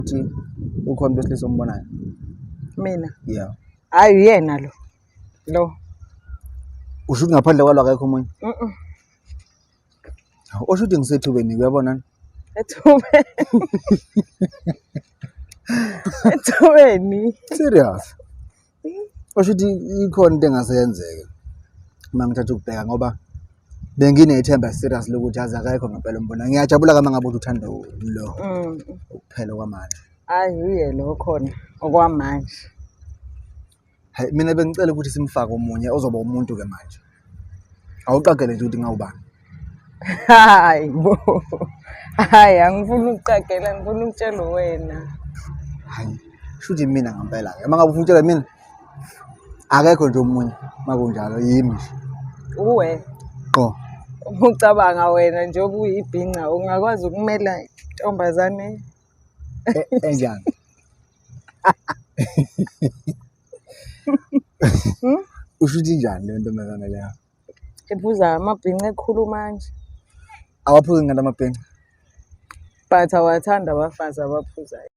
Ukuthi ukhona umuntu wesilisa ombonayo? Mina? Yeah. Hayi uyena lo. Lo. Usho ukuthi ngaphandle kwalo akekho omunye? Mhm. Osho ukuthi ngisethubeni uyabona? Ethubeni. Ethubeni. Serious? Osho ukuthi ikhona into engase yenzeke uma ngithatha ukubheka ngoba benginethemba serious lokuthi aze akekho ngempela umbona. Ngiyajabula kama ngabe uthi uthanda lo ukuphela kwamanje. Hayi uye lo khona okwamanje. Hayi mina bengicela ukuthi simfake omunye ozoba umuntu ke manje. Awuqagele nje ukuthi ngawubani. Hayi bo. Hayi angifuni ukuqagela ngifuna ukutshela wena. Hayi shuthi mina ngempela ke. Uma ngabe ufuna ukutshela mina akekho nje omunye makunjalo yimi nje. Uwe. Qo. Ucabanga wena njengoba uyibhinca ungakwazi ukumela intombazane enjani? Usho ukuthi injani leyo ntombazane leyo? Ephuza amabhinca ekhulu manje. Awaphuzi ngani amabhinca? But awathanda abafazi abaphuzayo.